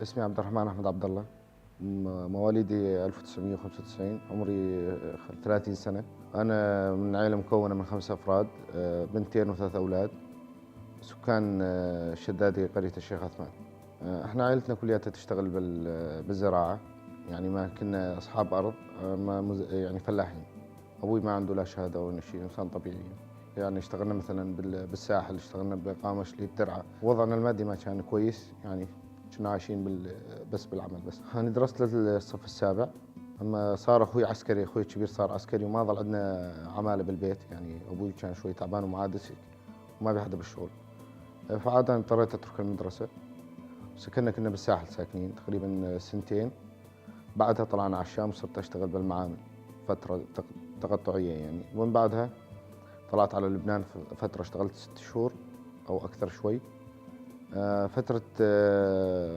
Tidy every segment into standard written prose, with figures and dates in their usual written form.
اسمي عبد الرحمن أحمد عبد الله، مواليدي 1995، عمري 30 سنة. أنا من عائلة مكونة من 5 أفراد، بنتين و3 أولاد، سكان الشدادي قرية الشيخ عثمان. احنا عائلتنا كلياتها تشتغل بالزراعة، يعني ما كنا أصحاب أرض، ما يعني فلاحين. أبوي ما عنده لا شهادة ولا شيء، إنسان طبيعي. يعني اشتغلنا مثلا بالساحل، اشتغلنا بقامشلي بترعة. وضعنا المادي ما كان كويس، يعني كنا عايشين بس بالعمل بس. أنا درست للصف السابع، أما صار أخوي عسكري، أخوي الكبير صار عسكري وما ظل عندنا عمالة بالبيت، يعني أبوي كان شوي تعبان ومعادس وما بي حدا بالشغل، فعاد أنا اضطريت أترك المدرسة. كنا بالساحل ساكنين تقريبا سنتين، بعدها طلعنا على الشام وصرت أشتغل بالمعامل فترة تقطعية يعني، ومن بعدها طلعت على لبنان فترة اشتغلت 6 شهور أو أكثر شوي. فترة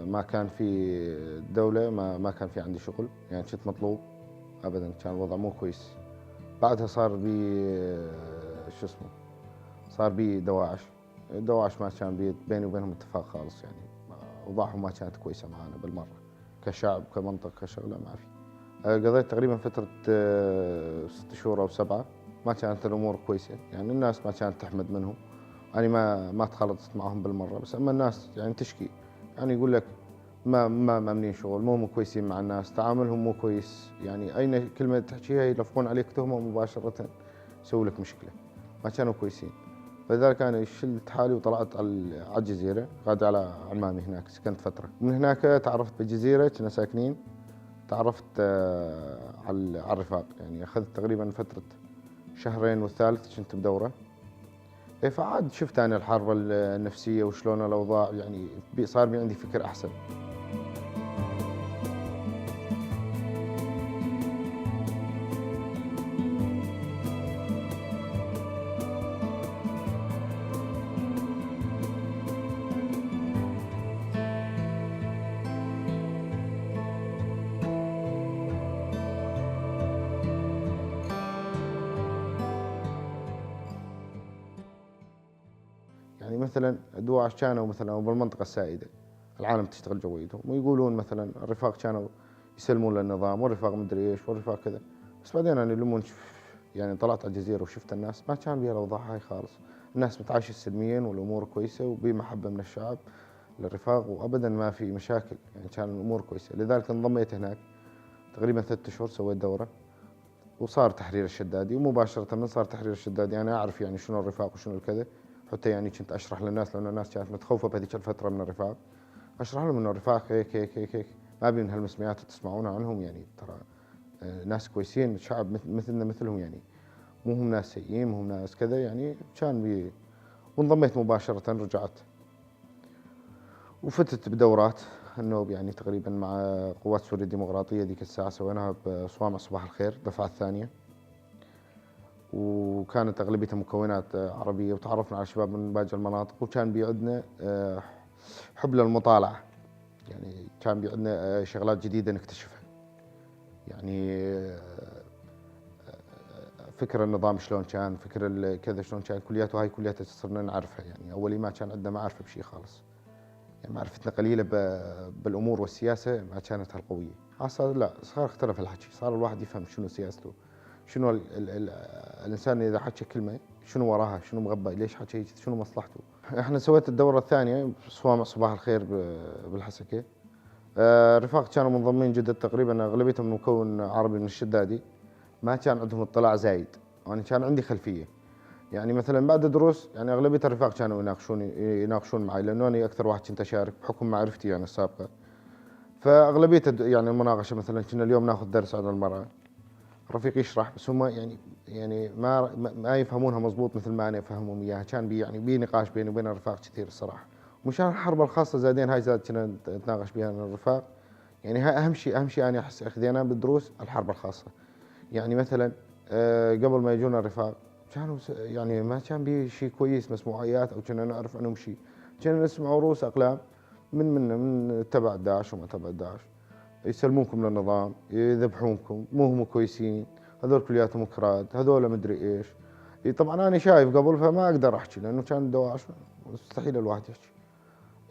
ما كان في دولة، ما كان في عندي شغل، يعني كنت مطلوب أبداً، كان الوضع مو كويس. بعدها صار بي، شو اسمه، صار بي دواعش. الدواعش ما كان بيني وبينهم اتفاق خالص، يعني أوضاعهم ما كانت كويسة معانا بالمرة، كشعب كمنطقة كشغلة ما في. قضيت تقريباً فترة 6 شهور أو 7 ما كانت الأمور كويسة، يعني الناس ما كانت تحمد منهم. أنا ما تخلطت معهم بالمرة، بس أما الناس يعني تشكي، يعني يقول لك ما مأمنين شغل، مو كويسين مع الناس، تعاملهم مو كويس، يعني أي كلمة تحكيها يلفقون عليك تهمة مباشرة، يسوي لك مشكلة. ما كانوا كويسين. فلذلك أنا شلت حالي وطلعت على الجزيرة، غادي على عمامي هناك، سكنت فترة. من هناك تعرفت بالجزيرة، كنا ساكنين، تعرفت على الرفاق، يعني أخذت تقريباً فترة شهرين والثالث كنت بدورة. فعاد شفت أنا الحرب النفسية وشلون الأوضاع، يعني صار بي عندي فكر أحسن. يعني مثلاً دواعش كانوا مثلاً أو بالمنطقة السائدة العالم تشتغل جويتهم، ويقولون مثلاً الرفاق كانوا يسلمون للنظام، والرفاق مدري إيش، والرفاق كذا. بس بعدين أنا لما طلعت على الجزيرة وشفت الناس ما كان بيها الأوضاع هاي خالص، الناس متعايشة سلمياً والأمور كويسة وبمحبة من الشعب للرفاق، وأبداً ما في مشاكل، يعني كان الأمور كويسة. لذلك انضميت هناك تقريباً 3 أشهر، سويت دورة وصار تحرير الشدادي. ومباشرة من صار تحرير الشدادي أنا أعرف شنو الرفاق وشنو الكذا، حتى كنت أشرح للناس، لأن الناس كانت متخوفة بهذيك الفترة من الرفاق، أشرح لهم إنه الرفاق هيك هيك هيك هيك، ما بين هالمسميات تسمعونها عنهم، ترى ناس كويسين، شعب مثلنا مثلهم، مو هم ناس سيئين، مو هم ناس كذا، يعني كان بي. وانضميت مباشرة، رجعت وفتت بدورات النوب، تقريبا مع قوات سوريا الديمقراطية ذيك الساعة، سويناها بصوامع صباح الخير الدفعة الثانية، وكانت أغلبيتها مكونات عربية، وتعرفنا على شباب من باقي المناطق، وكان بيعدنا حب للمطالعة، يعني كان بيعدنا شغلات جديدة نكتشفها، فكر النظام شلون كان، فكر كذا شلون كان، كلياته هاي كلياتها صرنا نعرفها، أولي ما كان عندنا معرفة بشيء خالص، معرفتنا قليلة بالأمور والسياسة ما كانت هالقوية. صار لا، صار اختلف الحكي، صار الواحد يفهم شنو سياسته، شنو الإنسان إذا حكى كلمة شنو وراها، شنو مغبى، ليش حكى هيك، شنو مصلحته. إحنا سويت الدورة الثانية صوامع صباح الخير بالحسكة. رفاق كانوا منضمين جدد تقريباً، أغلبيتهم مكون عربي من الشدادي، ما كان عندهم اطلاع زايد، وأنا كان عندي خلفية. مثلاً بعد الدروس، أغلبية الرفاق كانوا يناقشون معي، لأنه أنا أكثر واحد كنت أشارك بحكم معرفتي السابقة. فأغلبية المناقشة مثلاً كنا اليوم ناخذ درس عن المرأة، رفيق يشرح، بس هم ما يفهمونها مضبوط مثل ما أنا أفهمهم إياها. كان بي نقاش بيني وبين الرفاق كثير الصراحة. ومشان الحرب الخاصة زادين هاي زاد كنا نتناقش بها أنا الرفاق. هاي أهم شيء أنا أحس أخذيناه بالدروس الحرب الخاصة. مثلاً، قبل ما يجونا الرفاق كانوا ما كان بي شيء كويس، مسموعيات أو كنا نعرف عنهم شيء، كنا نسمع رؤوس أقلام من تبع داعش وما تبع داعش، يسلمونكم للنظام، يذبحونكم، مو هم كويسين، هذول كلياتهم كراد، هذول مدري إيش. طبعاً أنا شايف قبل فما أقدر أحكي، لأنه كان دواعش مستحيل الواحد يحكي.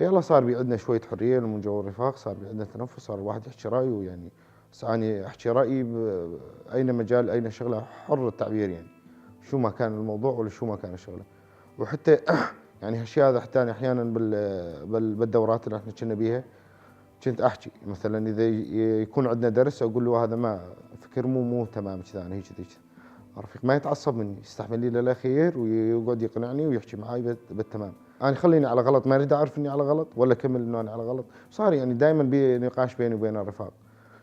يلا صار بي عندنا شوية حرية من جو الرفاق، صار بي عندنا تنفس، صار الواحد يحكي رأيه. يعني بس أنا أحكي رأيي بأين مجال أين شغلة، حر التعبير، يعني شو ما كان الموضوع ولا شو ما كان الشغلة. وحتى يعني هالشيء هذا حتى أنا أحيانا بالدورات اللي احنا كنا بيها كنت أحكي، مثلا إذا يكون عندنا درس أقول له هذا ما فكر مو تمام كذا، أنا هيك هيك. الرفيق ما يتعصب مني، يستحمل لي للأخير ويقعد يقنعني ويحكي معي بالتمام. أنا خليني على غلط، ما أريد أعرف إني على غلط ولا أكمل إنه أنا على غلط. صار يعني دائما بنقاش بيني وبين الرفاق.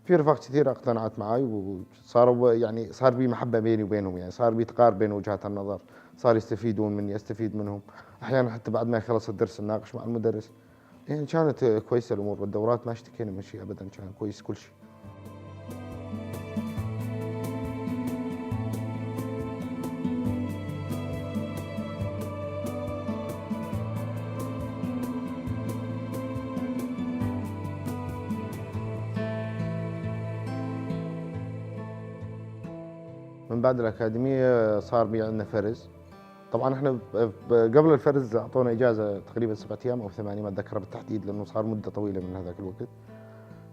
في رفاق كثير اقتنعت معي وصاروا يعني صار بي محبة بيني وبينهم، يعني صار بي تقارب بين وجهات النظر، صار يستفيدون مني استفيد منهم. أحيانا حتى بعد ما يخلص الدرس نناقش مع المدرس. يعني كانت كويسة الأمور بالدورات، ما اشتكينا من شيء أبدا، كان كويس كل شيء. من بعد الأكاديمية صار بي عندنا فرز. طبعاً إحنا قبل الفرز أعطونا إجازة تقريباً 7 أيام أو 8، ما أتذكرها بالتحديد لأنه صار مدة طويلة من هذاك الوقت.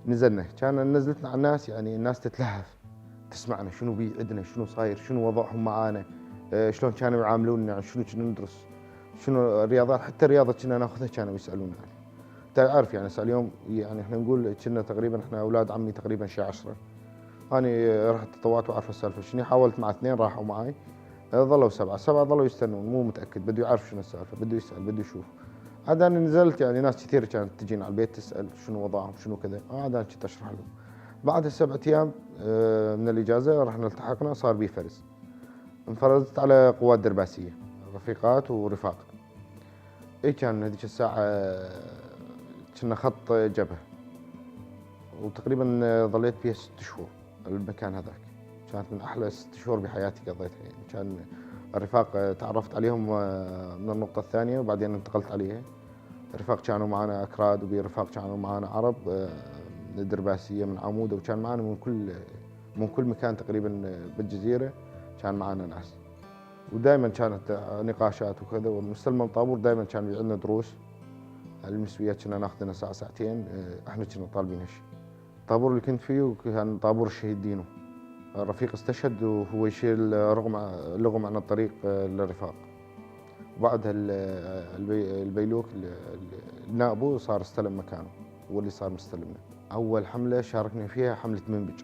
نزلنا، كان نزلتنا على الناس، يعني الناس تتلهف تسمعنا شنو بي عندنا، شنو صاير، شنو وضعهم معانا، شلون كانوا يعاملونا، شنو كنا ندرس، شنو الرياضات، حتى الرياضة كنا ناخذها كانوا يسألونا عنها. انت عارف يعني هسه اليوم يعني احنا نقول كنا تقريباً احنا أولاد عمي تقريباً شي 10. أنا رحت تطوعت وأعرف السالفة شنو، حاولت مع 2 راحوا معي، ظلوا 7، 7 ظلوا يستنون، مو متأكد، بده يعرف شنو السالفة، بده يسأل، بده يشوف. عاد أنا نزلت، يعني ناس كثير كانت تجينا على البيت تسأل شنو وضعهم شنو كذا، عاد أنا كنت أشرح لهم. بعد ال7 أيام، من الإجازة رحنا التحقنا، صار بي فرز. انفرزت على قوات درباسية، رفيقات ورفاق. إي كان هذيك الساعة، كنا خط جبهة، وتقريباً ظليت فيها 6 شهور المكان هذاك. كانت من أحلى 6 شهور بحياتي قضيتها. يعني كان الرفاق تعرفت عليهم من النقطة الثانية وبعدين انتقلت عليها. الرفاق كانوا معنا أكراد، وبي رفاق كانوا معنا عرب، من الدرباسية، من عمودة، وكان معنا من كل مكان تقريباً بالجزيرة كان معنا ناس. ودائماً كانت نقاشات وكذا، والمستلم الطابور دائماً كان عندنا دروس المسويات، كنا ناخذ لنا ساعة ساعتين، احنا كنا طالبين هالشيء. الطابور اللي كنت فيه كان طابور الشهيد دينو، الرفيق استشهد وهو يشيل لغم عن الطريق للرفاق. وبعدها البيلوك نائبه صار استلم مكانه، واللي صار مستلمنا. أول حملة شاركنا فيها حملة منبج.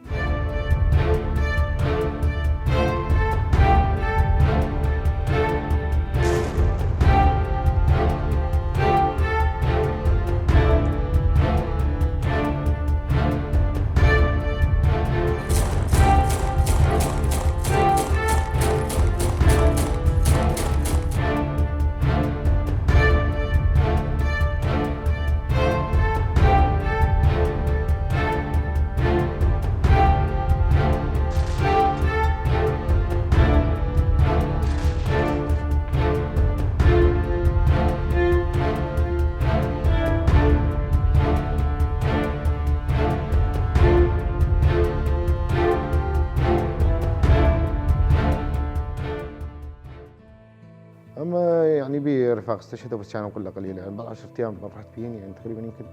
أما بي رفاق استشهدوا بس كانوا قلة قليلة، بعد 10 أيام رحت فيهن تقريباً يمكن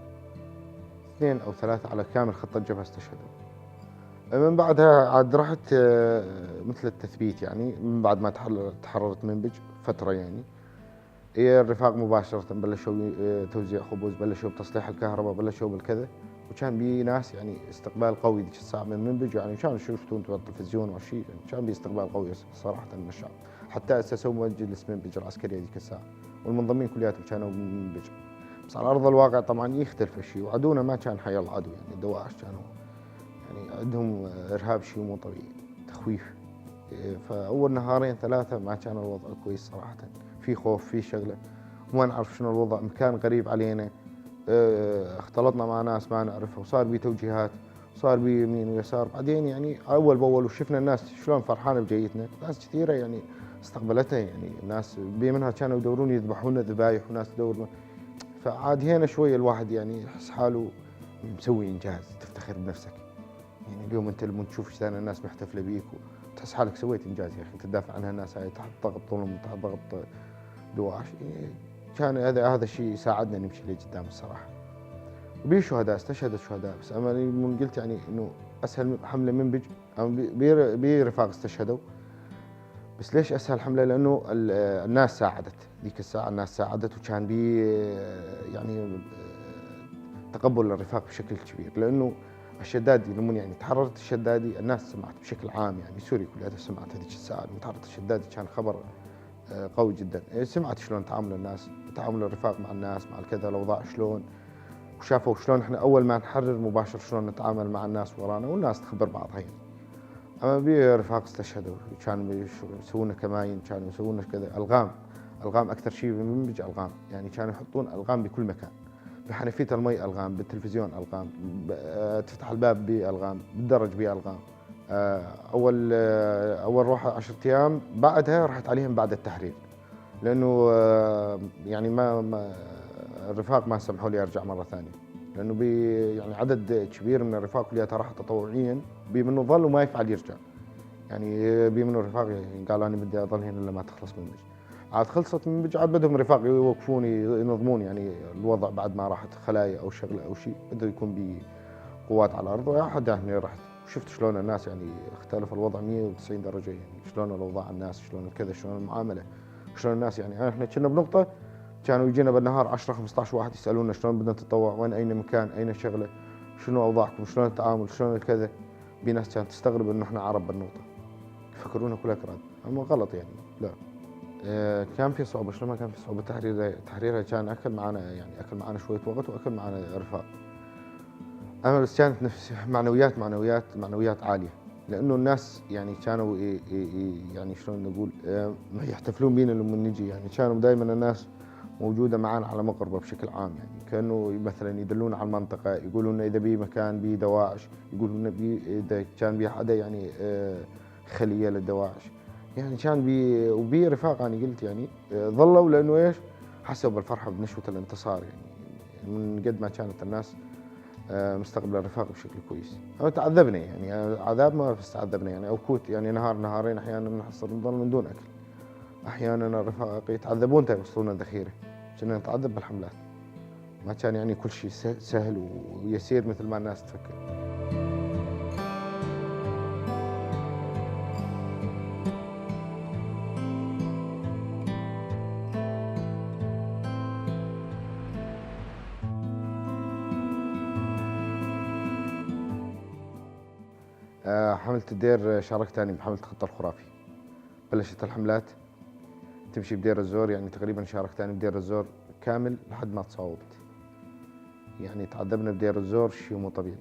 2 أو 3 على كامل خط الجبهة استشهدوا. من بعدها عاد رحت مثل التثبيت، من بعد ما تحررت منبج فترة إيه الرفاق مباشرة بلشوا توزيع خبز، بلشوا بتصليح الكهرباء، بلشوا بالكذا، وكان بي ناس استقبال قوي ذيك الساعة من منبج، كانوا شفتوا انتم على التلفزيون وشيء، كان بي استقبال قوي صراحة من الشعب، حتى أسسوا مجلس منبج العسكري هذيك الساعة، والمنظمين كلياتهم كانوا من منبج. بس على أرض الواقع طبعاً يختلف الشيء، وعدونا ما كان حي الله عدو، الدواعش كانوا عندهم إرهاب شيء مو طبيعي، تخويف. فأول نهارين 3 ما كان الوضع كويس صراحة، في خوف، في شغلة، وما نعرف شنو الوضع، مكان غريب علينا، اختلطنا مع ناس ما نعرفها، وصار بي توجيهات، صار بي يمين ويسار. بعدين أول بأول وشفنا الناس شلون فرحانة بجيتنا، ناس كثيرة استقبلتها، الناس بي منها كانوا يدورون يذبحونا ذبايح، وناس تدور، فعاد هنا شوي الواحد يحس حاله مسوي إنجاز، تفتخر بنفسك. اليوم أنت لما تشوف شلون الناس محتفلة بيك وتحس حالك سويت إنجاز يا أخي، أنت تدافع عنها الناس هاي تحت ضغط ظلم، تحت ضغط دواعش. كان هذا الشيء يساعدنا نمشي لقدام الصراحة. وبي شهداء، استشهدت شهداء، بس انا من قلت يعني انه اسهل حمله منبج، بي رفاق استشهدوا، بس ليش اسهل حمله؟ لانه الناس ساعدت ذيك الساعة، الناس ساعدت وكان بي يعني تقبل الرفاق بشكل كبير، لانه الشدادي لما يعني تحررت الشدادي الناس سمعت بشكل عام، يعني سوريا كلها سمعت هذيك الساعة لما تحررت الشدادي كان خبر قوي جدا. سمعت شلون تعامل الناس، تعامل الرفاق مع الناس مع الكذا، الاوضاع شلون، وشافوا شلون احنا اول ما نحرر مباشر شلون نتعامل مع الناس ورانا، والناس تخبر بعضها يعني. اما بي رفاق استشهدوا، كانوا يسوون كماين، كانوا يسوون كذا الغام، الغام اكثر شيء بمنبج الغام، يعني كانوا يحطون الغام بكل مكان، بحنفيه المي الغام، بالتلفزيون الغام، تفتح الباب بالغام، بالدرج بالغام. اول روحه 10 ايام، بعدها رحت عليهم بعد التحرير، لانه يعني ما الرفاق ما سمحوا لي ارجع مرة ثانية، لانه بي يعني عدد كبير من الرفاق كلياتها راح تطوعيا، بي منه ظل وما يفعل يرجع، يعني بي منه رفاق يعني قال انا بدي اظل هنا لما تخلص منبج. عاد خلصت منبج، عاد بدهم رفاق يوقفون ينظمون يعني الوضع بعد ما راحت خلايا او شغله او شيء، بده يكون بي قوات على الارض. وحد هنا رحت وشفت شلون الناس يعني اختلف الوضع 190 درجه، يعني شلون الاوضاع الناس، شلون الكذا، شلون المعاملة، شلون الناس. يعني احنا كنا بنقطة كانوا يجينا بالنهار 10 15 واحد يسالونا شلون بدنا نتطوع، وين اين مكان، اين شغله، شنو اوضاعكم، شلون التعامل، شلون الكذا. بي ناس كانت تستغرب انه احنا عرب بالنقطة، يفكرونا كلها اكراد، اما غلط يعني. لا كان في صعوبة، شلون ما كان في صعوبة؟ تحريرها كان اكل معنا، يعني اكل معنا شوية وقت واكل معنا رفاق. اما بس كانت نفس معنويات معنويات معنويات عالية، لانه الناس يعني كانوا يعني شلون نقول يحتفلون بينا لما نجي، يعني كانوا دائما الناس موجودة معنا على مقربة بشكل عام، يعني كانوا مثلا يدلونا على المنطقة، يقولوا لنا اذا بي مكان بي دواعش، يقولوا لنا بي اذا كان بي حدا يعني خليه للدواعش، يعني كان بي وبي رفاق. انا قلت يعني ظلوا لانه ايش؟ حسوا بالفرحه بنشوه الانتصار، يعني من قد ما كانت الناس مستقبل الرفاق بشكل كويس. أو تعذبنا يعني عذاب ما بس تعذبنا يعني، او كوت يعني نهار نهارين احيانا نحصل نضل من دون اكل، احيانا الرفاق يتعذبون تا يوصلونا ذخيرة، كنا نتعذب بالحملات، ما كان يعني كل شيء سهل ويسير مثل ما الناس تفكر. حملة الدير شاركت ثاني بحملة خط الخرافي. بلشت الحملات تمشي بدير الزور، يعني تقريبا شاركت ثاني بدير الزور كامل لحد ما تصاوبت. يعني تعذبنا بدير الزور شيء مو طبيعي،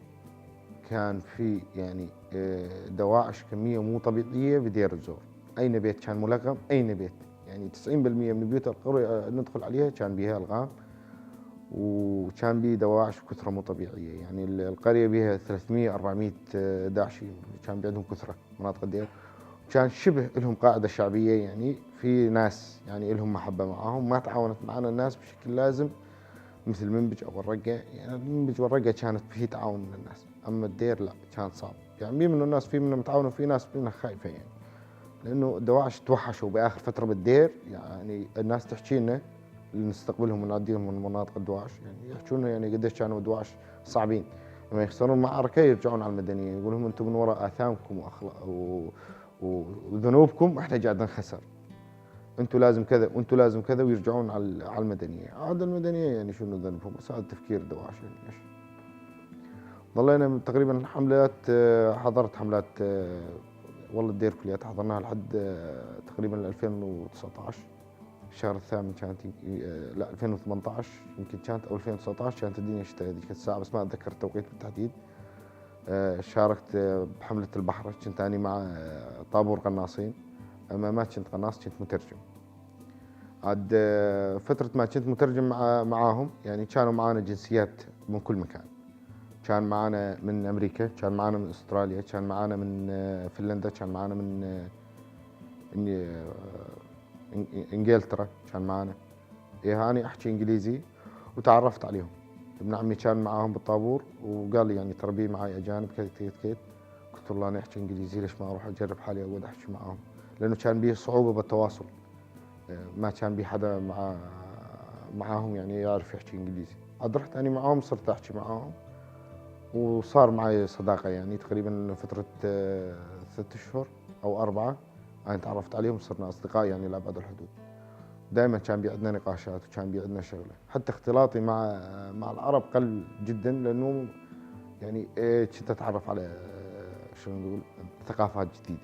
كان في يعني دواعش كمية مو طبيعية بدير الزور. أين بيت كان ملغم، أين بيت، يعني 90% من بيوت القرية ندخل عليها كان بها ألغام، وكان بي دواعش بكثرة مو طبيعية. يعني القرية بها 300 400 داعشي، كان بي عندهم كثرة مناطق الدير، كان شبه لهم قاعدة شعبية، يعني في ناس يعني لهم محبة معاهم، ما تعاونت معنا الناس بشكل لازم مثل منبج أو الرقة. يعني منبج والرقة كانت في تعاون من الناس، أما الدير لا كان صعب. يعني في منه الناس في منهم متعاونة وفي ناس منها خايفة، يعني لأنه الدواعش توحشوا بآخر فترة بالدير. يعني الناس تحكي لنا اللي نستقبلهم ونعديهم من مناطق الدواعش، يعني يحكوا لنا يعني قديش كانوا الدواعش صعبين، لما يخسرون معركة يرجعون على المدنيين، يقولون لهم أنتم من وراء آثامكم وذنوبكم احنا قاعد نخسر، انتم لازم كذا وانتم لازم كذا، ويرجعون على المدنية. عاد المدنية يعني شنو ذنبهم؟ بس هذا تفكير الدواعش يعني ايش. ظلينا تقريبا حملات، حضرت حملات والله الدير كليات حضرناها لحد تقريبا 2019 الشهر الثامن كانت، لا 2018 يمكن كانت او 2019، كانت الدنيا شتاء هذيك الساعة بس ما اتذكر التوقيت بالتحديد. شاركت بحملة البحر، كنت أنا مع طابور قناصين، أما ما كنت قناص كنت مترجم. عاد فترة ما كنت مترجم معاهم، يعني كانوا معانا جنسيات من كل مكان، كان معانا من أمريكا، كان معانا من أستراليا، كان معانا من فنلندا، كان معانا من إنجلترا، كان معانا. إيه أنا أحكي إنجليزي وتعرفت عليهم. ابن عمي كان معاهم بالطابور وقال لي يعني ترى بي معي أجانب كذا كذا كذا. قلت له أنا أحكي إنجليزي، ليش ما أروح أجرب حالي أقعد أحكي معاهم؟ لأنه كان بيه صعوبة بالتواصل، ما كان بيه حدا معاهم يعني يعرف يحكي إنجليزي. عاد رحت أنا معاهم، صرت أحكي معاهم وصار معي صداقة، يعني تقريبا فترة 6 أشهر أو 4 أنا تعرفت عليهم، صرنا أصدقاء يعني لأبعد الحدود. دائما كان بيعدنا نقاشات وكان بيعدنا شغلة، حتى اختلاطي مع العرب قل جدا، لأنه يعني كنت أتعرف على شلون نقول ثقافات جديدة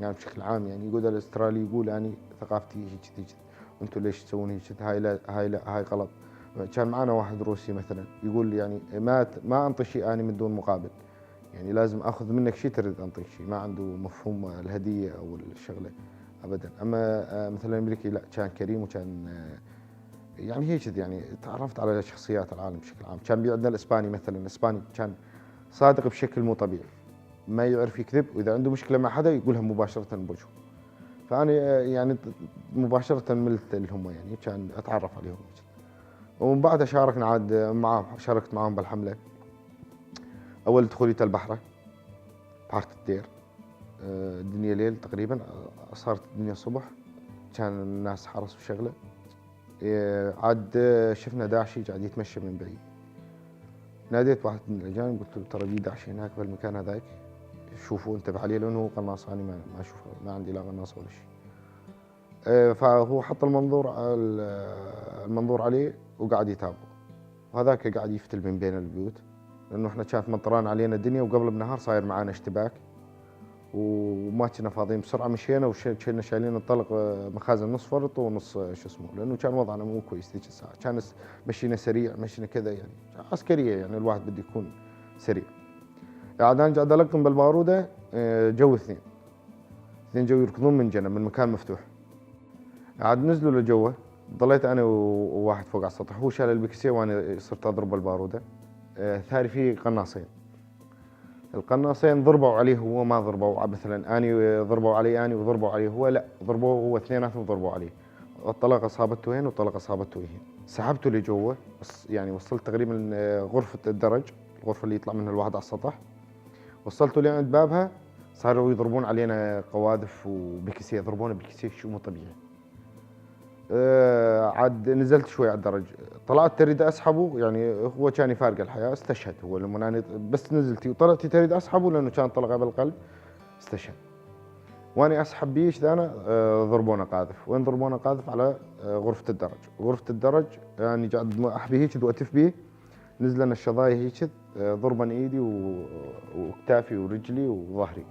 يعني بشكل عام. يعني يقول الأسترالي يقول أنا ثقافتي هيك هيك، أنتم ليش تسوون هيك، هاي لا هاي لا هاي غلط. كان معنا واحد روسي مثلا يقول يعني ما أنطي شيء أنا من دون مقابل، يعني لازم أخذ منك شيء تريد أنطيك شيء، ما عنده مفهوم الهدية أو الشغلة أبدا. أما مثلا الأمريكي لا، كان كريم وكان يعني هيك، يعني تعرفت على شخصيات العالم بشكل عام. كان بيعندنا الإسباني مثلا، الإسباني كان صادق بشكل مو طبيعي، ما يعرف يكذب، وإذا عنده مشكلة مع حدا يقولها مباشرة بوجهه. فأنا يعني مباشرة ملت لهم، يعني كان أتعرف عليهم. ومن بعدها شاركنا عاد معاهم، شاركت معاهم بالحملة. أول دخولي البحرة، بحرة الدير، الدنيا ليل تقريبا، صارت الدنيا صبح، كان الناس حرسوا شغلة. عاد شفنا داعشي قاعد يتمشى من بعيد، ناديت واحد من الأجانب قلت له ترى في داعشي هناك بالمكان هذاك، شوفوا انتبه عليه، لأنه هو قناص، أنا ما أشوفه، ما عندي لا قناص ولا شيء. فهو حط المنظور عليه وقاعد يتابعه، وهذاك قاعد يفتل من بين البيوت، لأنه إحنا كانت مطران علينا الدنيا، وقبل بنهار صاير معانا اشتباك وما كنا فاضيين، بسرعة مشينا وكنا شايلين الطلق، مخازن نص فرط ونص شو اسمه، لأنه كان وضعنا مو كويس ذيك الساعة، كان مشينا سريع، مشينا كذا يعني عسكرية، يعني الواحد بده يكون سريع. عاد أنا قاعد ألقم بالبارودة، جو اثنين جو يركضون من جنب من مكان مفتوح. عاد نزلوا لجوا، ضليت أنا وواحد فوق على السطح، هو شال البكسية وأنا صرت أضرب بالبارودة. ثاري فيه قناصين، القناصين ضربوا عليه هو، ما ضربوا مثلا أني ضربوا علي أني وضربوا عليه هو، لا ضربوه هو اثنيناتهم ضربوا عليه. الطلقة صابته هين والطلقة صابته هين، سحبته لجوا، بس يعني وصلت تقريبا غرفة الدرج، الغرفة اللي يطلع منها الواحد على السطح، وصلته لعند بابها، صاروا يضربون علينا قواذف وبكسيه، يضربونا بكسيه شيء مو طبيعي. عاد نزلت شوي على الدرج، طلعت تريد اسحبه، يعني هو كان يفارق الحياه، استشهد هو لما انا بس نزلتي وطلعت تريد اسحبه لانه كان طلقه بالقلب، استشهد. واني اسحب بيه انا ضربونا قاذف، وين ضربونا قاذف؟ على غرفه الدرج، غرفه الدرج يعني قاعد احبي هيك واتف بيه، نزلنا الشظايا هيك، ضربا ايدي وكتافي ورجلي وظهري.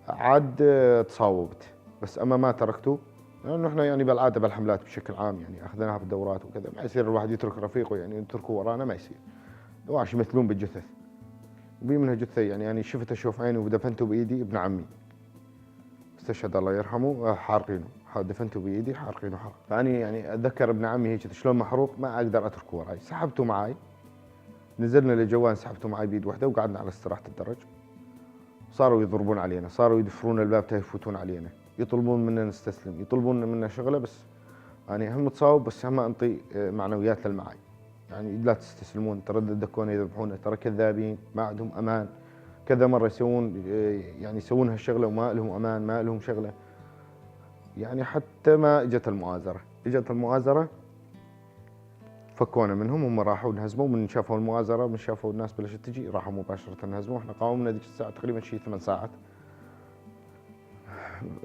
عاد تصاوبت، بس اما ما تركته، لانه احنا يعني بالعاده بالحملات بشكل عام يعني اخذناها بالدورات وكذا، ما يصير الواحد يترك رفيقه، يعني يتركه ورانا ما يصير، دواعش يمثلون بالجثث، وبي منها جثه يعني انا شفت اشوف عيني ودفنته بايدي ابن عمي استشهد الله يرحمه، حارقينه، دفنته بايدي حارقينه حرق. فاني يعني اتذكر ابن عمي هيك شلون محروق، ما اقدر اتركه وراي، سحبته معي، نزلنا لجوان، سحبته معي بيد واحده وقعدنا على استراحه الدرج. صاروا يضربون علينا، صاروا يدفرون الباب تا يفوتون علينا، يطلبون منا نستسلم، يطلبون منا شغله، بس يعني هم تصاوب، بس هم انطي معنويات للمعاي، يعني لا تستسلمون، ترى دكونا يذبحونا، ترى كذابين، ما عندهم امان، كذا مره يسوون يعني يسوون هالشغله وما لهم امان، ما لهم شغله. يعني حتى ما اجت المؤازره، اجت المؤازره فكونا منهم، هم راحوا انهزموا، من شافوا المؤازره، من شافوا الناس بلشت تجي راحوا مباشره انهزموا. احنا قاومنا ذيك الساعه تقريبا شيء 8 ساعات.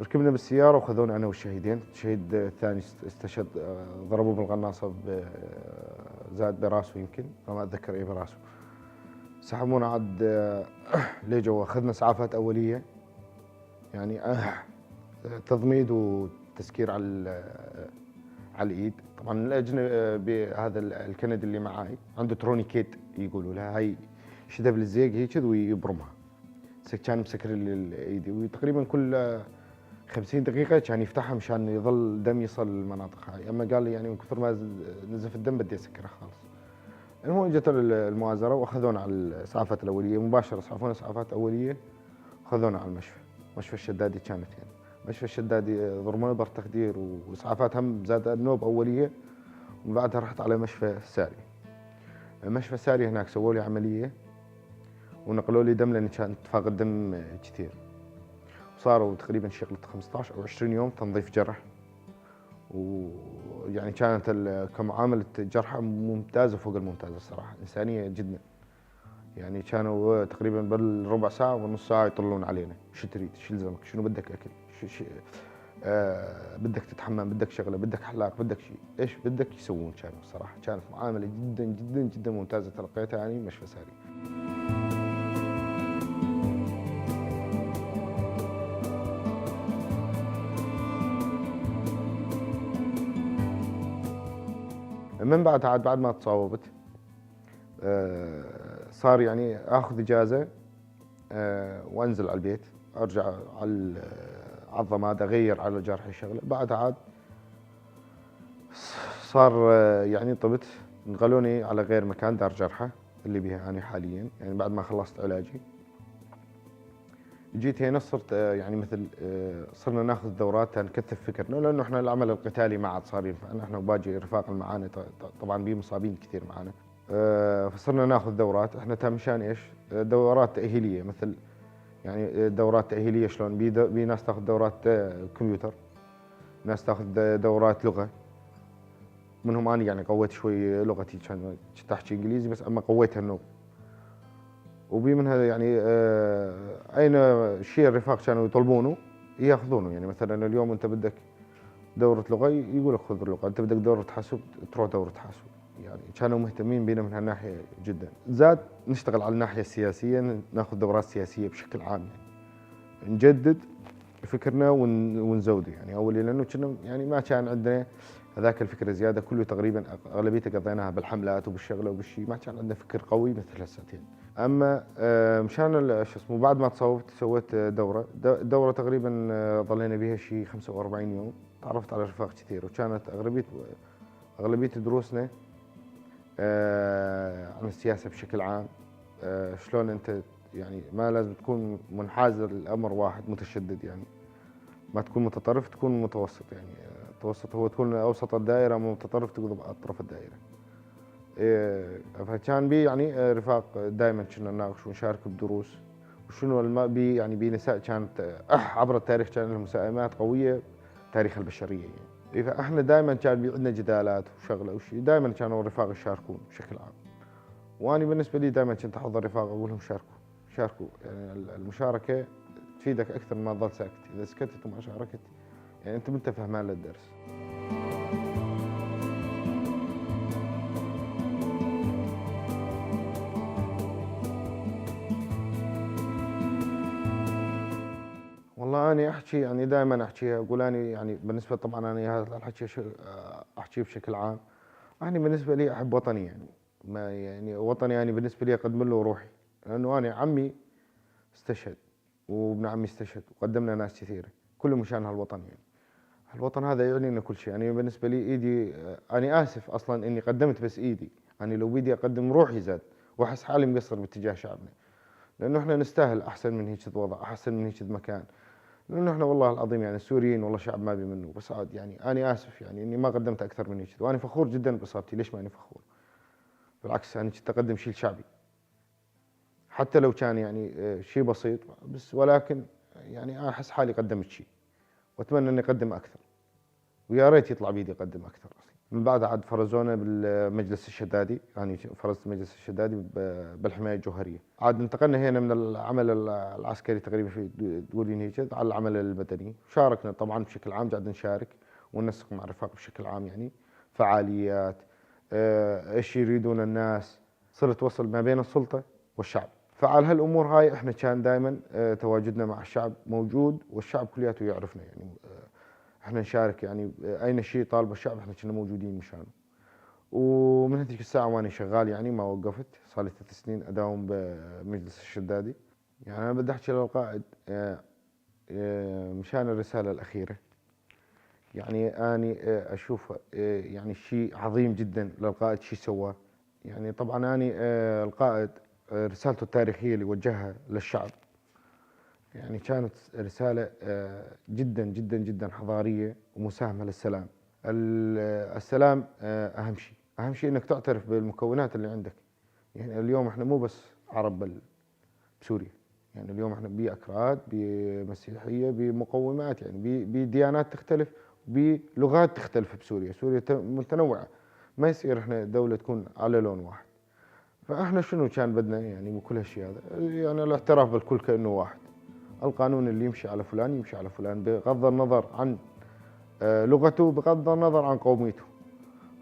ركبنا بالسياره وخذونا انا والشهيدين، الشهيد الثاني استشهد، ضربوه بالقناصه زاد براسه يمكن، ما اتذكر ايه براسه. سحبونا عاد لجوا، اخذنا اسعافات اوليه، يعني تضميد وتسكير على الايد. طبعا الاجنبي بهذا الكندي اللي معاي عنده tourniquet يقولوا لها، هاي شدها بالزيق هيك ويبرمها، كان مسكر ايدي، وتقريبا كل 50 دقيقة كان يفتحها مشان يظل دم يصل للمناطق هاي. اما قال لي يعني من كثر ما نزف الدم بدي اسكرها خالص. المهم اجت المؤازرة واخذونا على الاسعافات الاولية مباشرة، اسعفونا اسعافات اولية واخذونا على المشفى، مشفى الشدادي كانت يعني. مشفى الشدادي ضربونا ابر تخدير واسعافات هم زاد النوب اولية، ومن بعدها رحت على مشفى الساري. مشفى سارية هناك سووا لي عملية ونقلوا لي دم، لأن كانت فاقد دم كثير. صاروا تقريبا شغلة 15 أو 20 يوم تنظيف جرح، ويعني كانت كمعاملة جرحى ممتازة فوق الممتازة الصراحة، إنسانية جدا. يعني كانوا تقريبا بالربع ساعة ونص ساعة يطلون علينا، شو تريد، شو يلزمك، شنو بدك أكل، شو بدك تتحمم، بدك شغلة، بدك حلاق، بدك شيء، إيش بدك يسوون. كانوا الصراحة كانت معاملة جدا جدا جدا ممتازة تلقيتها يعني مشفى ساري. من بعد عاد بعد ما تصاوبت صار يعني اخذ اجازه وانزل على البيت، ارجع على الضماد، اغير على جرحي شغله. بعد عاد صار يعني طبت، نقلوني على غير مكان، دار جرحى اللي بها انا حاليا. يعني بعد ما خلصت علاجي جيت هنا، صرت يعني مثل صرنا ناخذ دورات نكثف فكرنا، لانه احنا العمل القتالي ما عاد صار ينفع، احنا وباجي رفاق معانا طبعا بي مصابين كثير معانا، فصرنا ناخذ دورات احنا مشان ايش؟ دورات تاهيليه، مثل يعني دورات تاهيليه شلون بي ناس تاخذ دورات كمبيوتر، ناس تاخذ دورات لغة، منهم انا يعني قويت شوي لغتي، كنت احكي انجليزي بس اما قويتها النوب. وبي منها يعني اين شيء الرفاق كانوا يطلبونه ياخذونه. يعني مثلا اليوم انت بدك دورة لغة يقول لك خذ اللغة، انت بدك دورة حاسوب تروح دورة حاسوب. يعني كانوا مهتمين بينا من هالناحية جدا. زاد نشتغل على الناحية السياسية، ناخذ دورات سياسية بشكل عام، يعني نجدد فكرنا ونزوده. يعني اولي لانه كنا يعني ما كان عندنا هذاك الفكر زيادة، كله تقريبا اغلبيته قضيناها بالحملات وبالشغله وبالشيء، ما كان عندنا فكر قوي مثل هالسنتين. اما مشان شو اسمه بعد ما تصوبت سويت دوره تقريبا ظلينا بها شيء 45 يوم، تعرفت على رفاق كثير، وكانت اغلبية دروسنا عن السياسة بشكل عام، شلون انت يعني ما لازم تكون منحاز للامر واحد متشدد، يعني ما تكون متطرف، تكون متوسط. يعني التوسط هو تكون اوسط الدائرة، متطرف تقضب اطراف الدائرة. فكان بي يعني رفاق دائما كنا نناقش ونشارك بدروس، وشنو بي يعني بي نساء كانت عبر التاريخ كان لهم مساهمات قوية تاريخ البشرية يعني. فاحنا دائما كان بي عندنا جدالات وشغله وشيء، دائما كانوا الرفاق يشاركون بشكل عام. واني بالنسبة لي دائما كنت احضر رفاق اقول لهم شاركوا شاركوا، يعني المشاركة تفيدك اكثر ما تظل ساكت، اذا سكتت وما شاركت يعني انت ما انت فهمان للدرس. والله أنا أحكي يعني دائما أحكيها، أقول أنا يعني بالنسبة طبعا أنا هذا الحكي أحكيه بشكل عام. أنا بالنسبة لي أحب وطني، يعني ما يعني وطني يعني بالنسبة لي أقدم له روحي، لأنه أنا عمي استشهد وابن عمي استشهد وقدمنا ناس كثيرة كله مشان هالوطن. يعني الوطن هذا يعني لنا كل شيء. يعني بالنسبة لي إيدي، أنا آسف أصلا إني قدمت بس إيدي، أنا لو بيدي أقدم روحي زاد، وأحس حالي مقصر باتجاه شعبنا، لأنه إحنا نستاهل أحسن من هيك وضع، أحسن من هيك مكان، لأنه إحنا والله العظيم يعني السوريين والله شعب ما بي منه. بس عاد يعني أنا آسف يعني إني ما قدمت أكثر من هيك، وأنا فخور جدا بإصابتي. ليش ما أنا فخور؟ بالعكس أنا كنت أقدم شيء لشعبي حتى لو كان يعني شيء بسيط بس، ولكن يعني أحس حالي قدمت شيء، وأتمنى إني أقدم أكثر، ويا ريت يطلع بيدي أقدم أكثر أصلا. من بعد عاد فرزونا بالمجلس الشدادي، يعني فرزت المجلس الشدادي بالحماية الجوهرية. عاد انتقلنا هنا من العمل العسكري تقريبا في تقولين هيك على العمل المدني. شاركنا طبعا بشكل عام، قاعد نشارك وننسق مع الرفاق بشكل عام، يعني فعاليات، ايش يريدون الناس، صلة وصل ما بين السلطة والشعب. فعلى هالامور هاي احنا كان دائما تواجدنا مع الشعب موجود، والشعب كلياته يعرفنا، يعني احنا نشارك يعني اين شيء طالب الشعب احنا كنا موجودين مشانه. ومن هذيك الساعة وانا شغال يعني ما وقفت، صار لي 3 سنين اداوم بمجلس الشدادي. يعني انا بدي احكي للقائد مشان الرسالة الاخيرة، يعني اني اشوف يعني شيء عظيم جدا للقائد شيء سواه. يعني طبعا اني القائد رسالته التاريخية اللي وجهها للشعب يعني كانت رسالة جدا جدا جدا حضارية ومساهمة للسلام. السلام أهم شيء، أهم شيء أنك تعترف بالمكونات اللي عندك. يعني اليوم احنا مو بس عرب بسوريا، يعني اليوم احنا بأكراد، بمسيحية، بمقومات، يعني بديانات تختلف، بلغات تختلف بسوريا. سوريا متنوعة، ما يصير احنا دولة تكون على لون واحد. فاحنا شنو كان بدنا يعني من كل هالشيء هذا؟ يعني الاعتراف بالكل كأنه واحد، القانون اللي يمشي على فلان يمشي على فلان بغض النظر عن لغته، بغض النظر عن قوميته.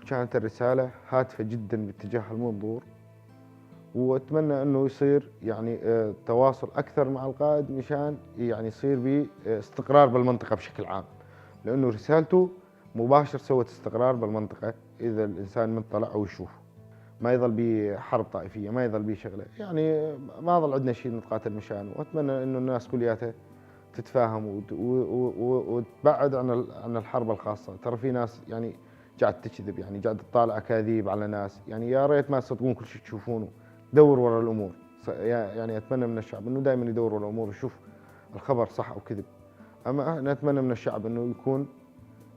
كانت الرسالة هادفة جدا باتجاه المنظور، واتمنى انه يصير يعني تواصل اكثر مع القائد مشان يعني يصير باستقرار بالمنطقة بشكل عام، لانه رسالته مباشر سوت استقرار بالمنطقة. اذا الانسان مطلع او يشوف ما يظل بحرب طائفية، ما يظل بشغله، يعني ما ظل عندنا شيء نتقاتل مشانه. واتمنى انه الناس كلياتها تتفاهم وتبعد عن الحرب الخاصة. ترى في ناس يعني قاعد تكذب، يعني قاعد تطالع اكاذيب على ناس، يعني يا ريت ما تصدقون كل شيء تشوفونه، دوروا ورا الامور. يعني اتمنى من الشعب انه دائما يدور ورا الامور ويشوف الخبر صح او كذب. اما نتمنى من الشعب انه يكون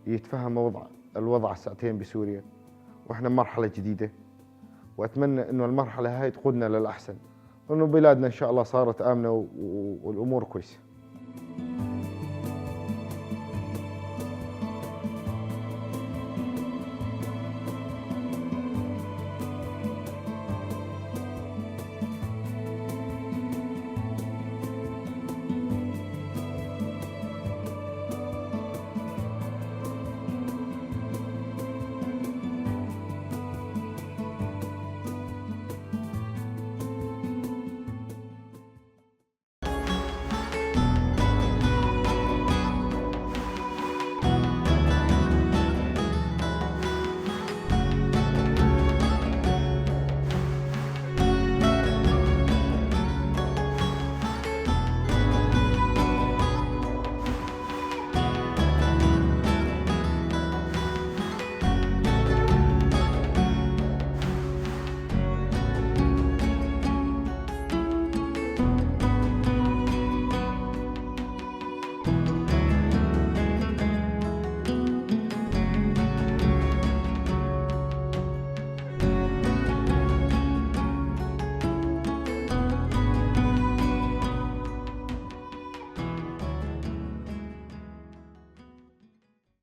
يتفهم الوضع الساعتين بسوريا، واحنا بمرحلة جديدة، واتمنى انه المرحلة هاي تقودنا للاحسن، وانه بلادنا ان شاء الله صارت امنه والامور كويسة.